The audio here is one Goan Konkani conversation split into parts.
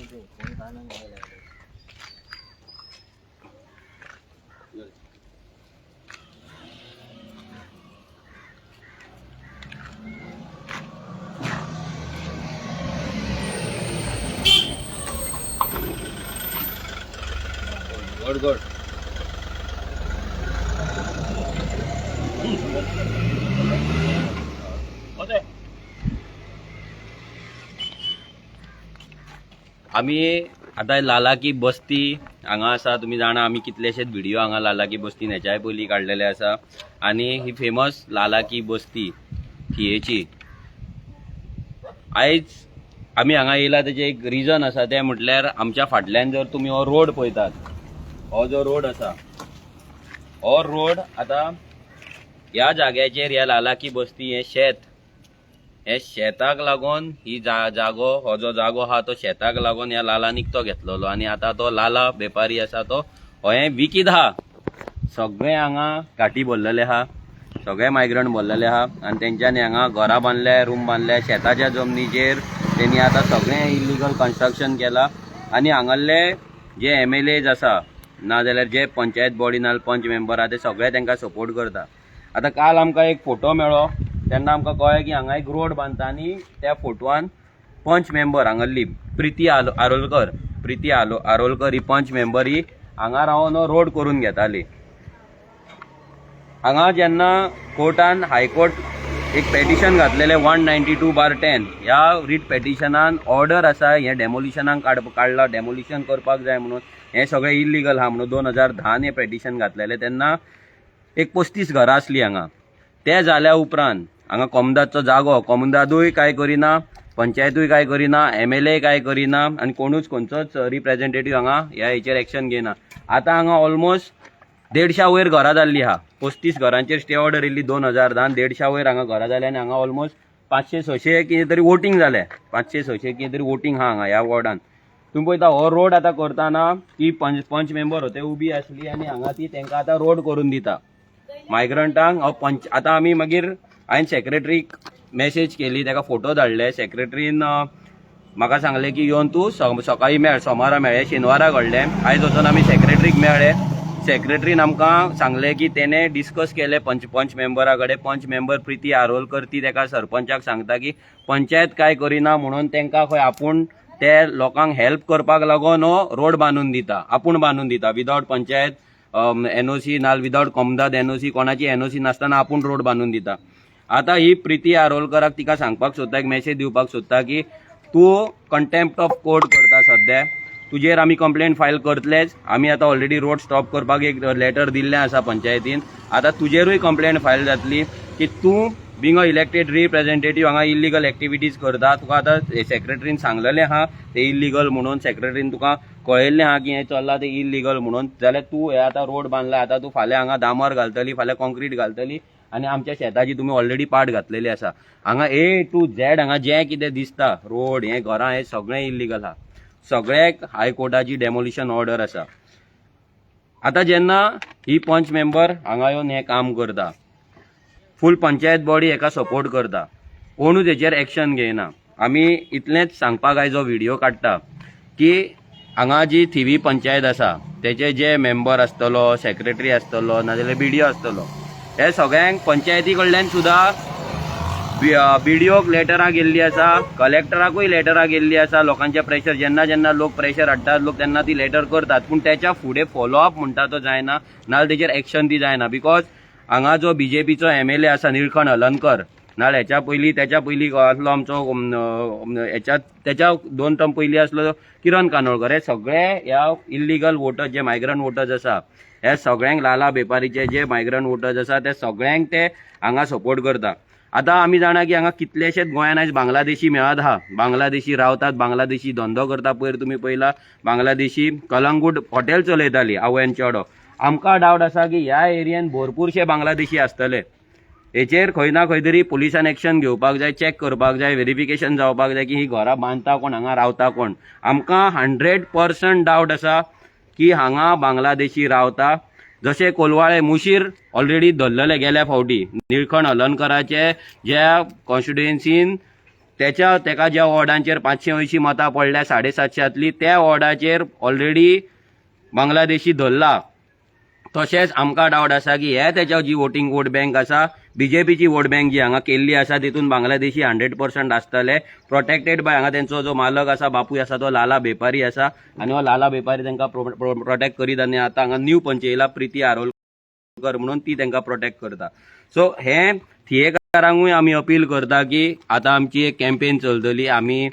फोन कानाक लायला. Good good. आमी आतां लालाकी बस्ती हांगा आसा. तुमी जाणा, आमी कितलेशेच व्हिडियो हांगा लालाकी बस्तीन हेच्याय पयलीं काडलेले आसा आनी ही फेमस लालाकी बस्ती थियेची. आयज आमी हांगा येयला तेजें एक रिजन आसा, तें म्हटल्यार आमच्या फाटल्यान जर तुमी हो रोड पळयतात, हो जो रोड आसा, हो रोड आतां ह्या जाग्याचेर, ह्या लालाकी बस्ती हें शेत, हे शेताक लागून ही जागो, हो जो जागो आहा तो शेताक लागून ह्या लाला निकतो घेतलेलो आनी आतां तो लाला वेपारी आसा तो हो हें विकीत आहा. सगळे हांगा घाटी भरलेले आहा, सगळे मायग्रंट भरलेले आहा आनी तेंच्यांनी हांगा घरां बांदल्या, रूम बांदल्या. शेताच्या जमनीचेर तेणी आतां सगळें इलिगल कन्स्ट्रक्शन केलां आनी हांगासरले जे एमएलएज आसा, नाजाल्यार जे पंचायत बॉडी, नाजाल्यार पंच मेंबर आहा, ते सगळे तांकां सपोर्ट करता. आतां काल आमकां एक फोटो मेळ्ळो तेन्ना आमकां कळ्ळें की हांगा एक रोड बांदता आनी त्या फोटवान पंच मेंबर हांगासरली प्रिती आरोलकर, प्रिती आरोलकर ही पंच मेंबर ही हांगा रावन हो रोड करून घेताली. हांगा जेन्ना कोर्टान, हायकोर्ट एक पेटिशन घातलेलें 192/10, ह्या रीट पेटिशनान ऑर्डर आसा, हें डेमोलिशनाक काडलां, डेमोलिशन करपाक जाय म्हणून, हें सगळें इल्लिगल आहा म्हणून. 2010न हें पेटिशन घातलेलें तेन्ना एक 35 घरां आसलीं हांगा. ते जाल्या उपरांत हांगा कोमदादचो जागो, कोमदादूय कांय करिना, पंचायतूय कांय करिना, एमएलए कांय करिना आनी कोणूच, खंयचोच रिप्रेझेंटेटीव हांगा ह्या हेचेर एक्शन घेयना. आतां हांगा ऑलमोस्ट 150 वयर घरां जाल्लीं आहा. 35 घरांचेर स्टे ऑर्डर येयल्ली 2010न, 150 वयर हांगा घरां जालीं आनी हांगा ऑलमोस्ट 500-600 कितें तरी वोटींग जालें. 500-600 कितें तरी वोटींग आहा हांगा ह्या वॉर्डान. तुमी पळयता, हो रोड आतां करतना ती पंच पंच मेंबर होते उबी आसली आनी हांगा ती तांकां आतां रोड करून दिता मायग्रंटांक. हो पंच आतां आमी मागीर हांवें सेक्रेटरीक मॅसेज केली, ताका फोटो धाडले. सेक्रेटरीन म्हाका सांगलें की येवन तूं सकाळी मेळ, सोमारा मेळ. हें शेनवारा घडलें. आयज वचून आमी सेक्रेटरीक मेळ्ळे. सेक्रेटरीन आमकां सांगलें की तेणें डिस्कस केलें पंच पंच मेंबरा कडेन. पंच मेंबर प्रिती आरोलकर ती ताका सरपंचाक सांगता की पंचायत काय करिना म्हणून तांकां खंय आपूण ते लोकांक हेल्प करपाक लागून हो रोड बांदून दिता, आपूण बांदून दिता विदावट पंचायत एनओसी ना, विदावट कोमदाद एनओसी, कोणाची एनओसी नासतना आपूण रोड बांदून दिता. आतां ही प्रिती आरोलकराक तिका सांगपाक सोदता, एक मेसेज दिवपाक सोदता की तूं कंटेम्प्ट ऑफ कोर्ट करता सद्या. तुजेर आमी कंप्लेंट फायल करतलेच. आमी आतां ऑलरेडी रोड स्टॉप करपाक एक लेटर दिल्लें आसा पंचायतीन. आतां तुजेरूय कंप्लेंट फायल जातली की तूं बिंग अ इलेक्टेड रिप्रेझेंटेटीव हांगा इल्लिगल एक्टिविटीज करता. तुका आतां सेक्रेटरीन सांगलेलें आहा ते इल्लिगल म्हणून, सेक्रेटरीन तुका कळयल्लें आहा की हें चल्लां तें इल्लिगल म्हणून, जाल्यार तूं हें आतां रोड बांदला, आतां तूं फाल्यां हांगा डांबर घालतली, फाल्यां कॉन्क्रीट घालतली आनी आमच्या शेताची तुमी ऑलरेडी पाट घातलेली आसा. हांगा ए टू झॅड हांगा जें कितें दिसता, रोड, हें घरां, हें सगळें इल्लिगल आहा. सगळ्याक हायकोर्टाची डेमोलिशन ऑर्डर आसा. आतां जेन्ना ही पंच मेंबर हांगा येवन हें काम करता, फूल पंचायत बॉडी हेका सपोर्ट करता, कोणूच हेचेर एक्शन घेयना. आमी इतलेंच सांगपाक आयज हो व्हिडियो काडटा की हांगा जी थिवी पंचायत आसा, तेचे जे मेंबर आसतलो, सेक्रेटरी आसतलो, नाजाल्यार बीडीओ आसतलो, हे सगळ्यांक पंचायती कडल्यान सुद्दां बीडीओक लेटरां गेल्ली आसा, कलेक्टराकूय लेटरां गेल्ली आसा. लोकांचे प्रेशर, जेन्ना जेन्ना लोक प्रेशर हाडटात लोक, तेन्ना ती लेटर करतात, पूण त्याच्या फुडें फॉलोअप म्हणटा तो जायना, नाजाल्यार तेजेर एक्शन ती जायना. Because हांगा जो बीजेपीचो एमएलए आसा निळकंठ हलनकर, नाजाल्यार हेच्या पयलीं, तेच्या पयलीं आसलो आमचो हेच्या तेच्या 2 टर्म पयलीं आसलो किरण कानोळकर, हे सगळे ह्या इल्लिगल वोटर्स, जे मायग्रंट वोटर्स आसा, हे सगळ्यांक, लाला बेपारीचे जे मायग्रंट वोटर्स आसा ते सगळ्यांक ते हांगा सपोर्ट करता. आतां आमी जाणा की हांगा कितलेशेच गोंयान आयज बांगलादेशी मेळत आहा. बांगलादेशी रावतात, बांगलादेशी धंदो करता. पयर तुमी पळयला, बांगलादेशी कलंगूट हॉटेल चलयताली आवय आनी चेडो. आमकां डावट आसा की ह्या एरियन भरपूरशे बांगलादेशी आसतले. हेचेर खंय ना खंय तरी पुलिसान एक्शन घेवपाक जाय, चॅक करपाक जाय, व्हेरिफिकेशन जावपाक जाय की ही घरां बांदता कोण, हांगा रावता कोण. आमकां 100% डावट आसा की हांगा बांगलादेशी रावता. जशे कोलवाळे मुशीर ऑलरेडी धरलेले गेल्या फावटी, निळकंठ हलनकराचे ज्या कॉन्स्टिट्युएन्सीन तेच्या तेका ज्या वॉर्डांचेर 580 मतां पडल्या 750तली, त्या वॉर्डाचेर ऑलरेडी बांगलादेशी धरला. तशेंच आमकां डावट आसा की हे तेच्या जी वोटींग वोट बँक आसा, बीजेपीची वोट बँक जी हांगा केल्ली आसा, तितून बांगलादेशी 100% आसतले, प्रोटेक्टेड बाय हांगा तेंचो जो मालक आसा, बापूय आसा, तो लाला बेपारी आसा आनी हो लाला बेपारी तांकां प्रोटेक्ट करीत. आनी आतां हांगा न्यू पंच येयला प्रिती आरोलकर म्हणून, ती तांकां प्रोटेक्ट करता. सो हे थियेकारांकूय आमी अपील करता की आतां आमची एक कॅम्पेन चलतली. आमी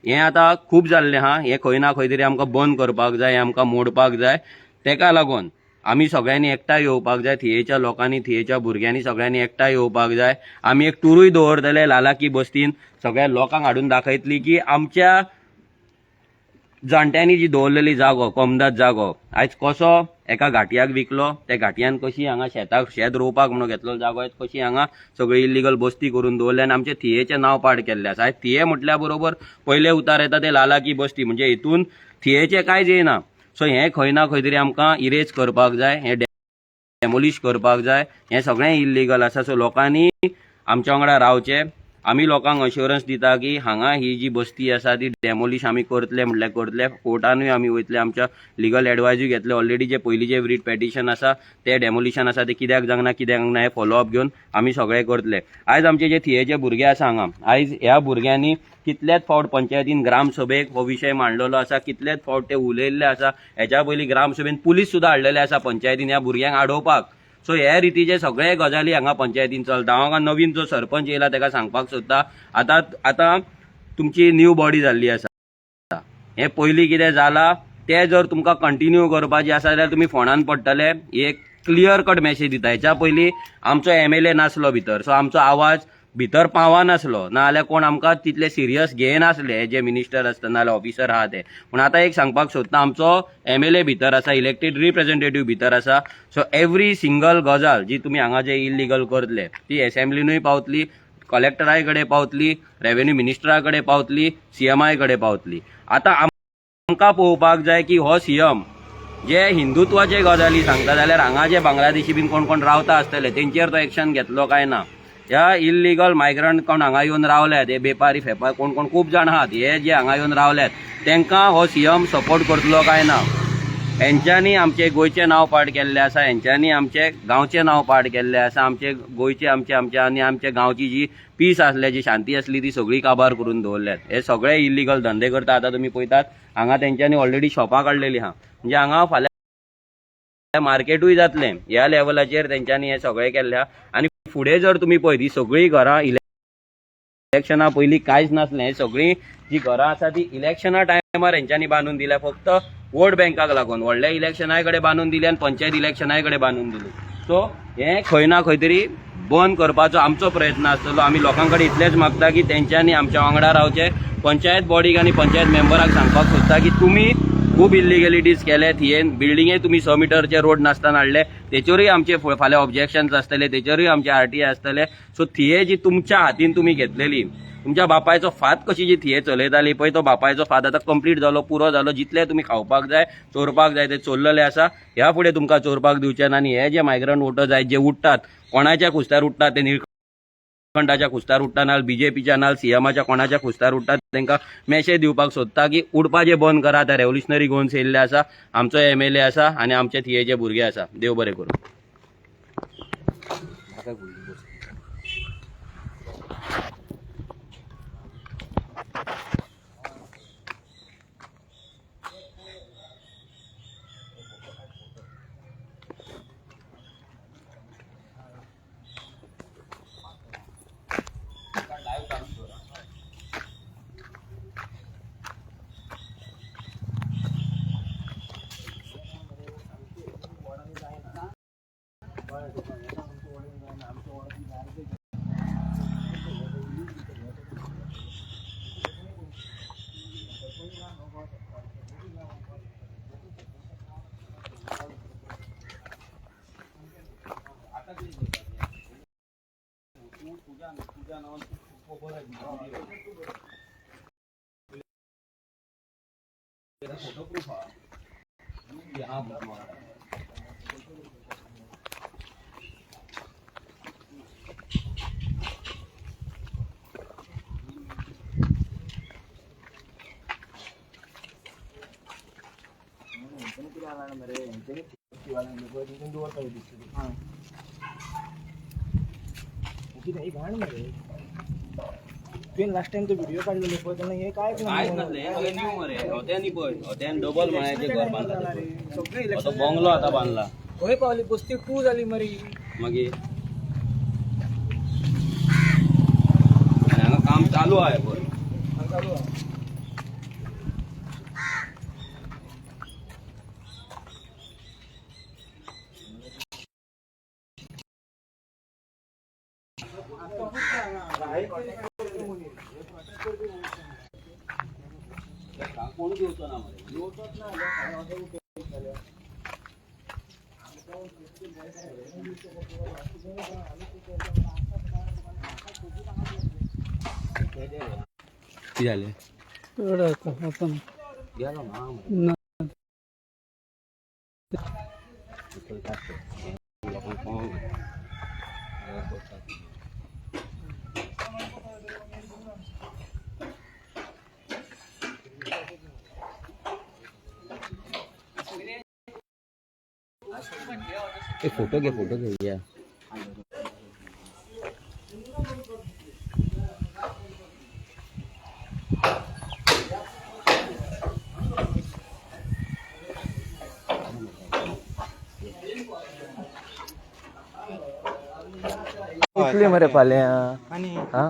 हें आतां खूब जाल्लें आहा, हें खंय ना खंय तरी आमकां बंद करपाक जाय, हें आमकां मोडपाक जाय. तेका लागून आमी सगळ्यांनी एकठांय येवपाक जाय. थियेच्या लोकांनी, थियेच्या भुरग्यांनी, सगळ्यांनी एकठांय येवपाक जाय. आमी एक टुरूय दवरतले लालाकी बस्तीन, सगळ्या लोकांक हाडून दाखयतली की आमच्या जाणट्यांनी जी दवरलेली जागो, कोमदाद जागो, आयज कसो एका घाटयाक विकलो, त्या घाटयान कशी हांगा शेताक शेत रोवपाक म्हणून घेतलो जागो, आयज कशी हांगा सगळी इल्लिगल बस्ती करून दवरल्या आनी आमचे थियेचें नांव पाड केल्लें आसा. आयज थिये म्हटल्या बरोबर पयले उतार येता ते लालाकी बस्ती, म्हणजे हितून थियेचें कांयच येयना. सो हें खंय ना खंय तरी आमकां इरेज करपाक जाय, हें डेमोलिश करपाक जाय, हें सगळें इल्लिगल आसा. सो लोकांनी आमच्या वांगडा रावचें. आमी लोकांक अश्योरन्स दिता की हांगा ही जी बस्ती आसा ती डेमोलिश आमी करतले म्हटल्यार करतले. कोर्टानूय आमी वयतले, आमच्या लिगल एडवायजूय घेतले. ऑलरेडी जे पयलींचे रीट पेटिशन आसा, ते डेमोलिशन आसा ते कित्याक जावंक ना, कित्याक ना, हें फॉलोअप घेवन आमी सगळें करतले. आयज आमचे जे थियेचे भुरगे आसा हांगा, आयज ह्या भुरग्यांनी कितलेच फावट पंचायतीन ग्रामसभेक हो विशय मांडलेलो आसा, कितलेच फावट ते उलयल्ले आसा. हेच्या पयलीं ग्रामसभेन पुलीस सुद्दां हाडलेले आसा पंचायतीन ह्या भुरग्यांक आडोवपाक. सो हे रितीचे सगळे गजाली हांगा पंचायतीन चलता. हांव हांगा नवीन जो सरपंच येयला तेका सांगपाक सोदता, आतां आतां तुमची न्यू बॉडी जाल्ली आसा. हें पयलीं कितें जालां तें जर तुमकां कंटिन्यू करपाचें आसा जाल्यार तुमी फोंडान पडटले. एक क्लियर कट मॅसेज दिता. हेच्या पयलीं आमचो एमएलए नासलो भितर, सो आमचो आवाज भितर पावनासलो, नाजाल्यार कोण आमकां तितले सिरियस घेयनासले, जे मिनिस्टर आसता नाजाल्यार ऑफिसर आहा ते. पूण आतां एक सांगपाक सोदता, आमचो एमएलए भितर आसा, इलेक्टेड रिप्रेझेंटेटीव भितर आसा. सो एवरी सिंगल गजाल जी तुमी हांगा जे इल्लिगल करतले ती एसेंब्लीनूय पावतली, कलेक्टराय कडेन पावतली, रेवेन्यू मिनिस्टरा कडेन पावतली, सीएमाय कडेन पावतली. आतां आमकां पळोवपाक जाय की हो सीएम जे हिंदुत्वाचे गजाली सांगता जाल्यार हांगा जे बांगलादेशी बीन कोण कोण रावता आसतले तेंचेर तो एक्शन घेतलो काय ना. ह्या इल्लिगल मायग्रंट कोण हांगा येवन रावल्यात, हे बेपारी फेपार कोण कोण खूब जाण आहात, हे जे हांगा येवन रावल्यात तांकां हो सीएम सपोर्ट करतलो काय ना. हेंच्यांनी आमचे गोंयचें नांव पाड केल्लें आसा, हेंच्यांनी आमचे गांवचें नांव पाड केल्लें आसा. आमचे गोंयचे, आमचे आमचे आनी आमचे गांवची जी पीस आसले, जी शांती आसली, ती सगळी काबार करून दवरल्यात. हे सगळे इल्लिगल धंदे करता. आतां तुमी पळयतात हांगा तेंच्यांनी ऑलरेडी शॉपां काडलेली आहा, म्हणजे हांगा फाल्यां मार्केटूय जातलें ह्या लेवलाचेर तेंच्यांनी हें सगळें केल्लें आहा. आनी फुडें जर तुमी पळयत, ही सगळीं घरां इलेक्शना पयलीं कांयच नासलें. हे सगळीं जी घरां आसा ती इलेक्शना टायमार हेंच्यांनी बांदून दिल्या, फक्त वोट बँकाक लागून. व्हडल्या इलेक्शनाय कडेन बांदून दिली आनी पंचायत इलेक्शनाय कडेन बांदून दिली. सो हें खंय ना खंय तरी बंद करपाचो आमचो प्रयत्न आसतलो. आमी लोकां कडेन इतलेंच मागता की तेंच्यांनी आमच्या वांगडा रावचें. पंचायत बॉडीक आनी पंचायत मेंबराक सांगपाक सोदता की तुमी खूब इल्लिगेलिटीज केले थियेन. बिल्डिंगे तुमी 6 मिटरचे रोड नासतना हाडले, तेचेरूय आमचे फाल्यां ऑब्जेक्शन्स आसतले, तेचेरूय आमचे आरटीआय आसतले. सो थिये जी तुमच्या हातीन तुमी घेतलेली, तुमच्या बापायचो फात कशी जी थिये चलयताली पळय, तो बापायचो फात आतां कंप्लीट जालो, पुरो जालो. जितले तुमी खावपाक जाय, चोरपाक जाय ते चोरलेले आसा. ह्या फुडें तुमकां चोरपाक दिवचे ना. आनी हे जे मायग्रंट वोटर्स आयज जे उठ्ठात, कोणाच्या खुस्तार उठ्ठात, ते निळकंठाच्या खुस्तार उठ्ठा, नाल बीजेपीच्या, नाल सीएमाच्या, कोणाच्या खुस्तार उठ्ठात, तांकां मॅसेज दिवपाक सोदता की उडपाचें बंद करा. आतां रेव्होल्युशनरी गोवन्स येयल्ले आसा, आमचो एमएलए आसा आनी आमचे थियेचे भुरगे आसा. देव बरें करूं. जाणा मरे हेंच्यांनी तेंच्यानी दवरपाक दिसली कितें ही घाण मरे. तुवें लास्ट टायम तो व्हिडिओ काडलेलो पळय तेन्ना हें कांयच कांयच नासलें. हें सगळें न्यू मरे. होत्यानी पळय, होत्यान डबल माळ्याचें घर बांदलां तें पळय. सगळे हो तो इलेक्शन बंगलो आतां बांदला. खंय पावली बस्ती टू जाली मरे. मागीर आनी हांगा काम चालू आहे पळय. चालू आहा. कोणूच येवचो ना मरे. कितें जालें? गेलो ना मरे. लोकांक कळोंक जाय. एक फोटो घे, फोटो घेऊया. इतले मरे फाल्यां हा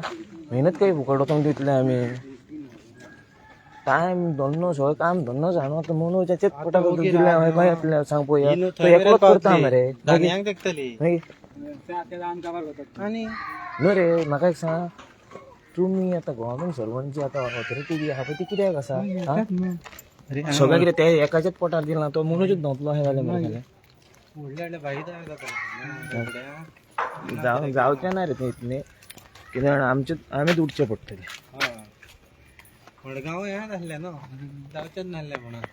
मेहनत काही फुकट वचोंक दितले आमी. टायम दोन्नो सगळें काम दोन्नो जाणो आतां मनोजाचेच पोटाक दिलें हांवें. खंय येतलें सांग पळोवया. तो एकलोच करता मरे. धान्यांक तेकतली. मागीर आनी न्हू रे, म्हाका एक सांग, तुमी आतां गव्हर्मेंट सर्वंट जी आतां ऑथॉरिटी जी आहा पळय ती कित्याक आसा हा? सगळें कितें ते एकाच्याच पोटार दिलां, तो मनोजूच धांवतलो अशें जालें मरे फाल्यां. व्हडले व्हडले भाई जाता. जावं जावचें ना रे तें इतलें कितें जाणा, आमचें आमीच उठचें पडटलें. मडगांव हें नासलें न्हू, जावचेंच नासलें म्हणून.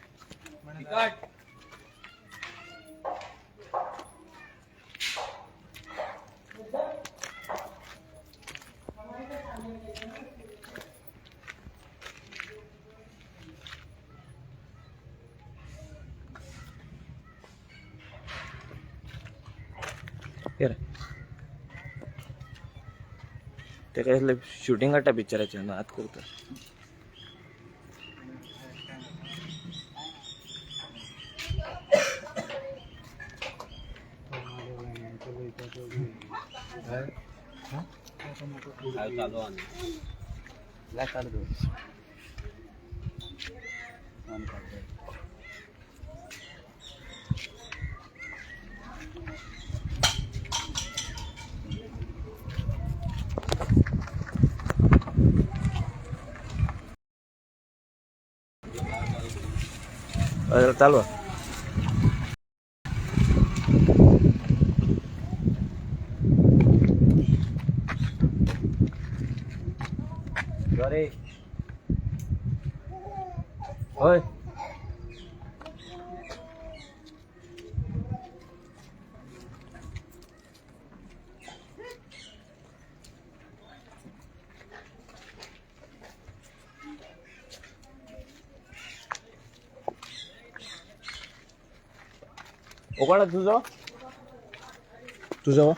ये रे. ते काय शुटींग काडटा पिक्चराचें नात करता. काय चालू आहा न्ही. लायट चालू दवर. हय, चालू आहा. रे. हय. उकाडा तुझो तुझो.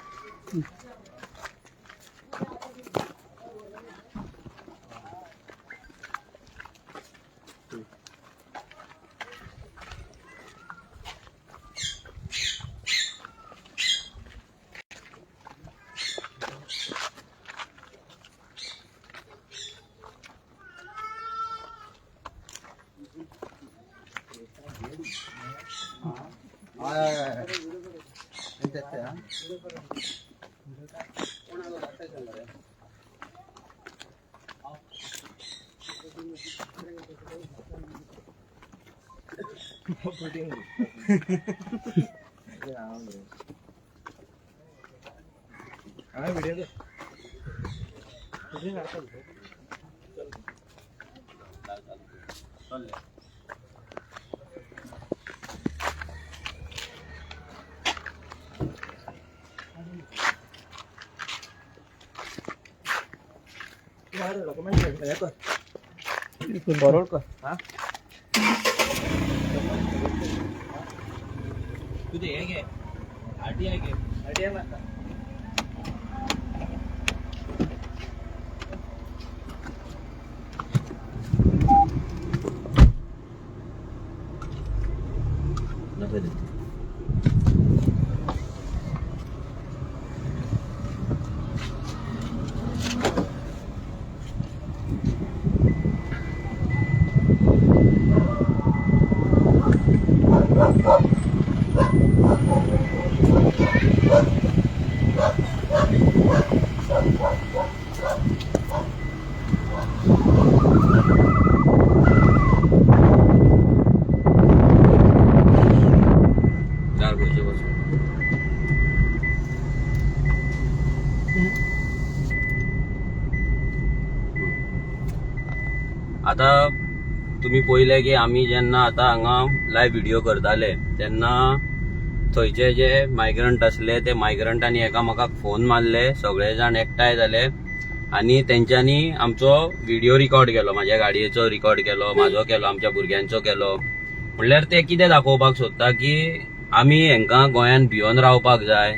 फॉरवर्ड कर. हा. तुझे हे घे, आरटीआय घे, आरटीआय मारता. दार पयशे बसून. आता तुमी पळयले की आमी जेन्ना आतां हांगा लायव्ह व्हिडिओ करताले तेन्ना थंयचे जे मायग्रंट आसले ते मायग्रंटांनी एकामेकाक फोन मारले, सगळे जाण एकठांय जाले आनी तेंच्यांनी आमचो व्हिडिओ रिकॉर्ड केलो, म्हाज्या गाडयेचो रिकॉर्ड केलो, म्हाजो केलो, आमच्या भुरग्यांचो केलो. म्हणल्यार ते कितें दाखोवपाक सोदता की आमी हेंकां गोंयान भियोन रावपाक जाय,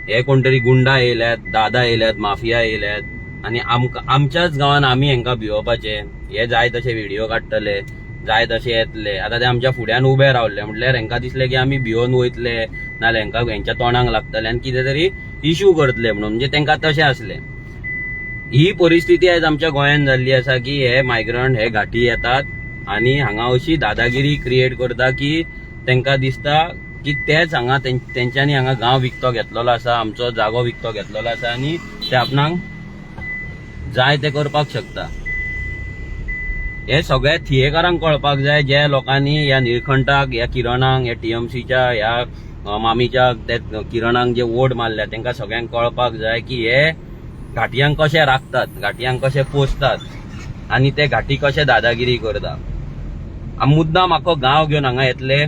हे कोण तरी गुंडा येयल्यात, दादा येयल्यात, माफिया येयल्यात आनी आमकां आमच्याच गांवान आमी हेंकां भियोवपाचे, हे जाय तशे व्हिडिओ काडटले, जाय तशे येतले. आतां ते आमच्या फुड्यान उबे रावले म्हटल्यार हेंकां दिसलें की आमी भियोन वयतले, नाजाल्यार हेंकां हेंच्या तोंडाक लागतले आनी कितें तरी इशू करतले म्हणून, म्हणजे तेंकां तशें आसलें. ही परिस्थिती आयज आमच्या गोंयान जाल्ली आसा की हे मायग्रंट हे घाटी येतात आनी हांगा अशी दादागिरी क्रिएट करता की तेंकां दिसता की तेच हांगा तेंच्यांनी हांगा गांव विकतो घेतलेलो आसा, आमचो जागो विकतो घेतलेलो आसा आनी ते आपणाक जाय ते करपाक शकता. हे सगळे थियेकारांक कळपाक जाय, जे लोकांनी ह्या निळखंठाक, ह्या किरणांक, ह्या टीएमसीच्या, ह्या मामीच्या ते किरणांक जे वोट मारल्या तेंकां सगळ्यांक कळपाक जाय की हे घाटयांक कशे राखतात, घाटयांक कशे पोसतात आनी ते घाटी कशे दादागिरी करता. मुद्दाम आख्खो गांव घेवन हांगा येतले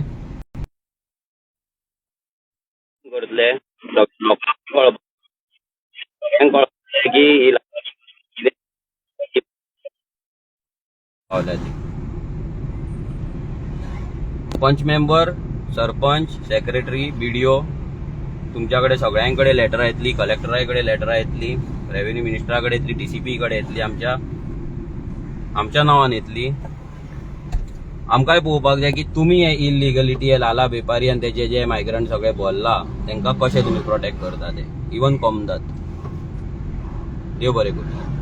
करतले, लोकांक कळपाक की ही पावल्या ती. पंच मेंबर, सरपंच, सेक्रेटरी, बीडीओ, तुमच्याकडे सगळ्यांकडे लेटरां येतली, कलेक्टरा कडेन लेटरां येतली, रेव्हेन्यू मिनिस्टरा कडेन येतली, डीसीपी कडेन येतली, आमच्या आमच्या नांवान येतली. आमकांय पळोवपाक जाय की तुमी हे इलिगलिटी, हे लाला बेपारी आनी तेजे जे मायग्रंट सगळे भरला तेंकां कशे तुमी प्रोटेक्ट करता ते, इवन कोमदाद. देव बरें करूं.